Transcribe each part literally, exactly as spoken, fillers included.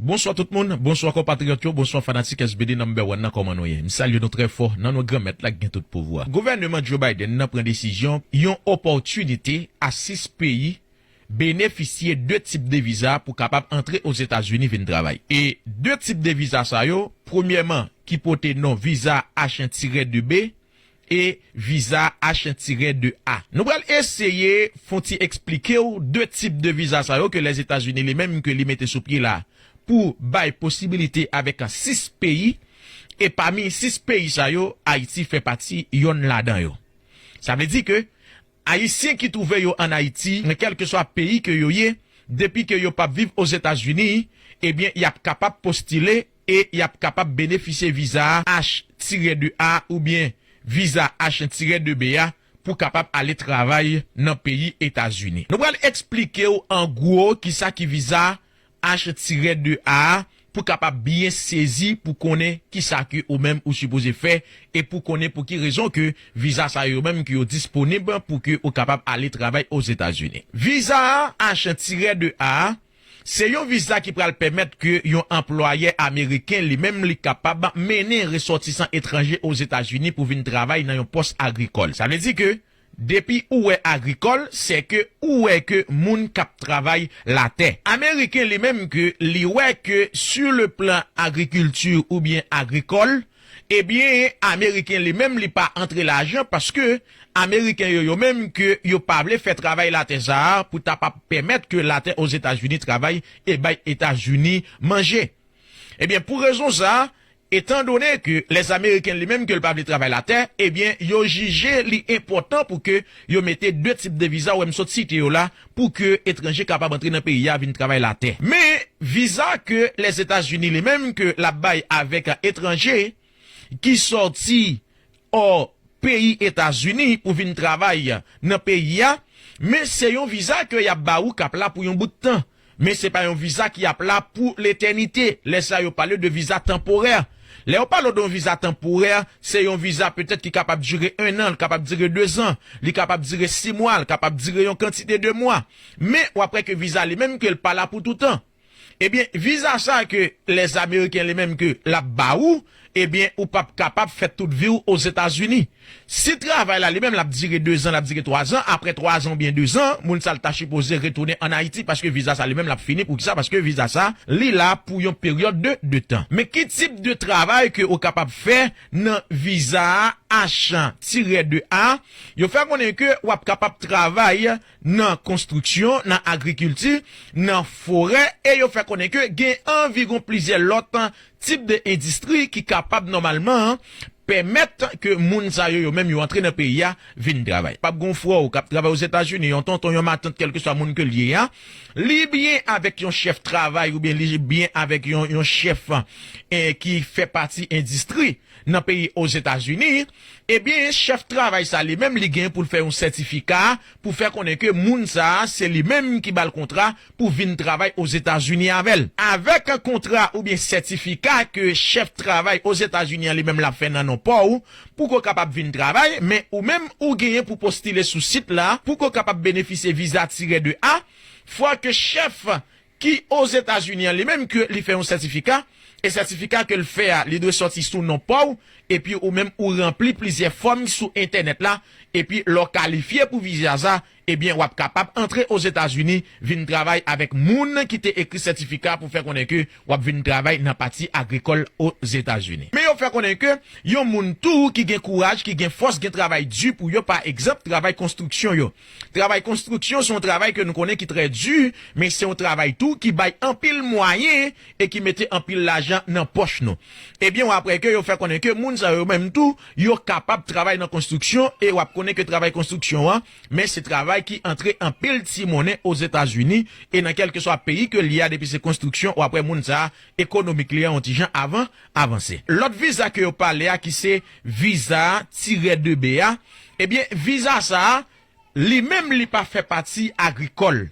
Bonswa tout moun, bonswa konpatriyòt yo, bonswa fanatik S B D number one nan, kòman nou ye? M salye nou trè fò nan non Granmèt la ki gen tout pouvwa. Gouvèneman Joe Biden nan pran desizyon, yon opòtinite a sis peyi benefisye de tip de viza pou kapab antre Ozetazini vin travay. E de tip de viza sa yo, premyèman, ki pote non viza H un tiret deux B, e viza H un tiret deux A. Nou pral eseye fon ti eksplike w de tip de viza sa yo ke Lèzetazini li menm ke li mete sou pye la pou bay posibilite avèk sis peyi, e pami sis peyi sa yo, Ayiti fè pati yonn ladan yo. Sa vle di ke Ayisyen ki twouve yo ann Ayiti, nan kèlkeswa peyi ke yo ye, depi ke yo p ap viv Ozetazini, ebyen, y ap kapab postile e y ap kapab benefisye viza H tiret deux A oubyen viza H un tiret deux B a pou kapab ale travay nan peyi Etazini. Nou pral eksplike w an gwo kisa ki viza H tiret deux A pou kapab byen sezi pou konnen kisa ke ou menm ou sipoze fè e pou konnen pou ki rezon ke viza sa yo menm ke yo disponib pou ke ou kapab ale travay Ozetazini. Viza H tiret deux A se yon viza ki pral pèmèt ke yon anplwayè ameriken li menm li kapab mennen resòtisan etranje Ozetazini pou vin travay nan yon pòs agrikòl. Sa vle di ke depi ou wè agrikòl, se ke ou wè ke moun k ap travay latè. Ameriken li menm ke li wè ke sur le plan agrikilti oubyen agrikòl, ebyen, Ameriken li menm li pa antre lajan paske Ameriken yo, yo menm ke yo pa vle fè travay latè sa a pou ta pa pèmèt ke latè Ozetazini travay e bay Etazini manje. Ebyen, pou rezon sa a, etandone ke Lèzameriken li menm ke l pa vle travay latè, ebyen, yo jije li enpòtan pou ke yo mete de tip de viza, ou wè m sot site yo la, pou ke etranje kapab antre nan peyi a vin travay latè. Men, viza ke Lèzetazini li menm ke l ap bay avèk etranje ki sòti hors peyi Etazini pou vin travay nan peyi a, men se yon viza ke y ap ba ou k ap la pou yon bout tan. Men se pa yon viza ki ap la pou letènite. Lè sa yo pale de viza tanporè. Lè yo pale de yon viza tanporè, se yon viza petèt ki kapab dire en an, li kapab dire de zan, li kapab dire sis mwa, li kapab dire yon kantite de mwa. Men w ap wè ke viza li menm ke l pa la pou toutan. Ebyen, viza sa ke Lèzameriken li menm ke l ap ba ou, ebyen, ou p ap kapab fè tout vi w Ozetazini. Si travay la li menm l ap dire de zan, l ap dire twa zan, apre twa zan oubyen de zan, moun sa l ta sipoze retounen ann Ayiti paske viza sa li menm l ap fini. Poukisa? Paske viza sa, li la pou yon peryòd de, de tan. Men ki tip de travay ke ou kapab fè nan viza H tiret de A? Yo fè konnen ke w ap kapab travay nan konstriksyon, nan agrikilti, nan forè, e yo fè konnen ke gen anviwon plizyè lòt tip de endistri ki kapab nòmalman pèmèt ke moun sa yo, yo menm yo antre nan peyi a vin travay. P ap gen yon frè w k ap travay Ozetazini, yon tonton, yon matant, kèlkeswa moun ke l ye a, li byen avèk yon chèf travay oubyen li byen avèk yon, yon chèf, eh, ki fè pati endistri nan peyi Ozetazini, ebyen, chèf travay sa li menm li gen pou l fè yon sètifika pou fè konnen ke moun sa a se li menm ki ba l kontra pou vin travay Ozetazini avè l. Avèk kontra oubyen sètifika ke chèf travay Ozetazini an li menm l ap fè nan non pa w, pou ke w kapab vin travay, men ou menm ou genyen pou postile sou sit la, pou ke w kapab benefisye viza tiret de A, fwa ke chèf ki Ozetazini an li menm ke li fè yon sètifika, e sètifika ke l fè a, li dwe sòti sou non pa w, epi ou menm ou ranpli plizyè fòm sou entènèt la, epi lè w kalifye pou viza sa, ebyen, w ap kapab antre Ozetazini, vin travay avèk moun ki te ekri sètifika pou fè konnen ke w ap vin travay nan pati agrikòl Ozetazini. Men yo fè konnen ke yon moun tou ki gen kouraj, ki gen fòs, gen travay di pou yo, pa egzanp, travay konstriksyon yo. Travay konstriksyon se yon travay ke nou konnen ki trè di, men se yon travay tou ki bay anpil mwayen e ki mete anpil lajan nan pòch nou. Ebyen, w ap wè ke yo fè konnen ke moun sa yo menm tou, yo kapab travay nan konstriksyon, e w ap konnen ke travay konstriksyon an, men se travay ki antre anpil ti monnen Ozetazini, e nan kèlkeswa peyi ke l ye a, depi se konstriksyon, w ap wè moun sa a, ekonomik li an yon ti jan avan, avanse. Lòt viza ke yo pale a, ki se viza tiret de B a, ebyen, viza sa a, li menm li pa fè pati agrikòl.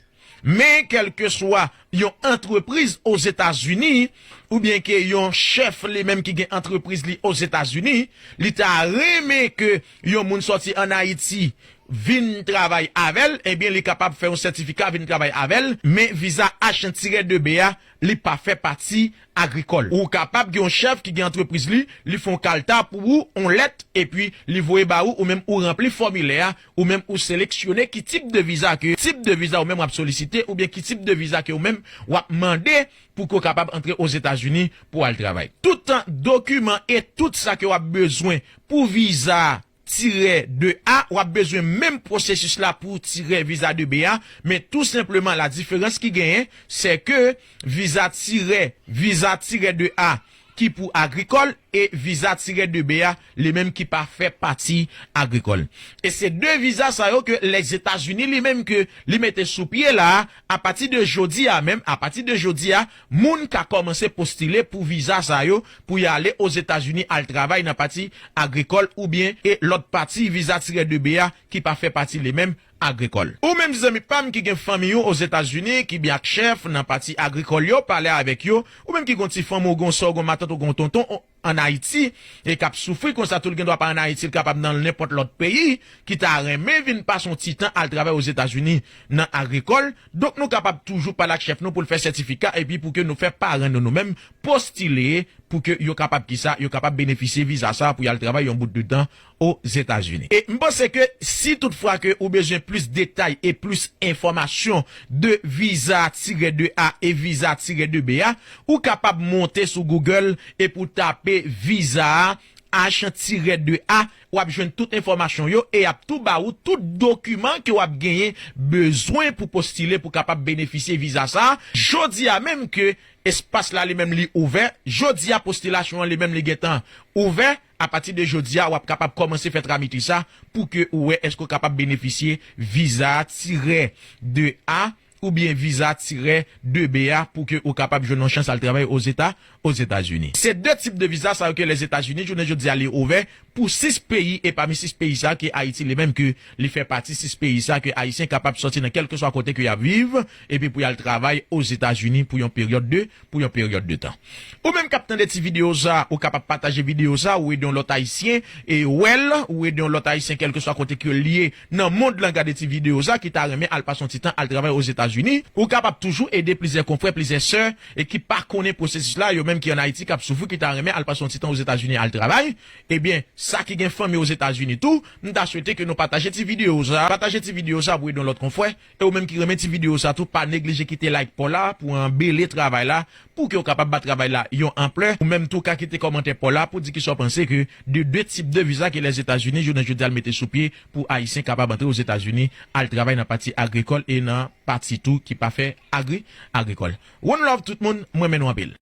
Men kèlkeswa yon antrepriz Ozetazini, oubyen ke yon chèf li menm ki gen antrepriz li Ozetazini, li ta renmen ke yon moun sòti ann Ayiti vin travay avè l, ebyen, li kapab fè yon sètifika vin travay avè l, men viza H tirè de B a, li pa fè pati agrikòl. Ou kapab gen yon chèf ki gen antrepriz li, li fè yon kalta pou ou, yon lèt, epi li voye ba ou, ou menm ou ranpli fòmilè a, ou menm ou seleksyone ki tip de viza ke, tip de viza ou menm w ap solisite, oubyen ki tip de viza ke ou menm w ap mande pou ke w kapab antre Ozetazini pou al travay. Tout dokiman e tout sa ke w ap bezwen pou viza tirè de A, w ap bezwen menm pwosesis la pou tirè viza de B a, men tou senpleman la diferans ki genyen, se ke viza tirè, viza tirè de A ki pou agrikòl e viza tirè de B a, li menm ki pa fè pati agrikòl. E se de viza sa yo ke Lèzetazini li menm ke li mete sou pye la, apati de jodi a menm, apati de jodi a, moun ka kòmanse postile pou viza sa yo, pou y ale Ozetazini al travay nan pati agrikòl oubyen e lòt pati viza tirè de B a ki pa fè pati li menm agrikòl. Ou menm zanmi pa m ki gen fanmi ou Ozetazini, ki byen ak chèf nan pati agrikòl yo, pale avèk yo, ou menm ki gon ti fanm ou gon sè ou gon matant ou gon tonton, ann Ayiti, e k ap soufri konsa tou, l gen dwa pa ann Ayiti, l kapab nan nenpòt lòt peyi, ki ta renmen vin pase yon ti tan al travay Ozetazini nan agrikòl. Donk, nou kapab toujou pale ak chèf nou pou l fè sètifika, epi pou ke nou fè paran nou, nou menm, postile pou ke yo kapab kisa, yo kapab benefisye viza sa pou y al travay yon bout de tan Ozetazini. E m panse ke si toutfwa ke ou bezwen plis detay e plis enfòmasyon de viza tirè de A e viza tirè de B a, ou kapab monte sou Google e pou tape viza H tirè de A, w ap jwenn tout enfòmasyon yo e y ap tou ba ou tout dokiman ke w ap genyen bezwen pou postile pou kapab benefisye viza sa a. Jodi a menm ke espas la li menm li ouvè, jodi a postilasyon an li menm li gentan ouvè. Apati de jodi a, w ap kapab kòmanse fè tramite sa pou ke ou wè èske w kapab benefisye viza tirè de A oubyen viza tirè de B a pou ke ou kapab jwenn yon chans al travay Ozeta, Ozetazini. Se de tip de viza sa yo ke Lèzetazini, jounen jodi a, li ouvè pou sis peyi, e pami sis peyi sa ke Ayiti li menm ke li fè pati sis peyi sa ke Ayisyen kapab sòti nan kèlkeswa kote ke y ap viv, epi pou y al travay Ozetazini pou yon peryòd de, pou yon peryòd de tan. Ou menm k ap tande ti videyo sa, ou kapab pataje videyo sa, ou ede yon lòt Ayisyen, e wè l, ou ede yon lòt Ayisyen kèlkeswa kote ke l ye nan mond lan gade ti videyo sa, ki ta renmen al pase yon ti tan al travay Ozetazini. Ou kapab toujou ede plizyè konfrè, plizyè sè, e ki pa konnen pwosesis la, yo menm ki ann Ayiti, k ap soufri, ki ta renmen al pase yon ti tan Ozetazini al travay. Ebyen, sa ki gen fanmi Ozetazini tou, m ta swete ke nou pataje ti videyo sa, pataje ti videyo sa pou ede yon lòt konfrè. E ou menm ki renmen ti videyo sa tou, pa neglije kite like pa w la pou anbele travay la, pou ke w kapab ba travay la yon anplè. Ou menm tou ka kite kòmantè pa w la pou di kisa w panse ke de de tip de viza ke Lèzetazini jounen jodi a l mete sou pye pou Ayisyen kapab antre Ozetazini al travay nan pati agrikòl e nan pati tou ki pa fè agri, agrikòl. One love tout moun, mwen renmen nou anpil.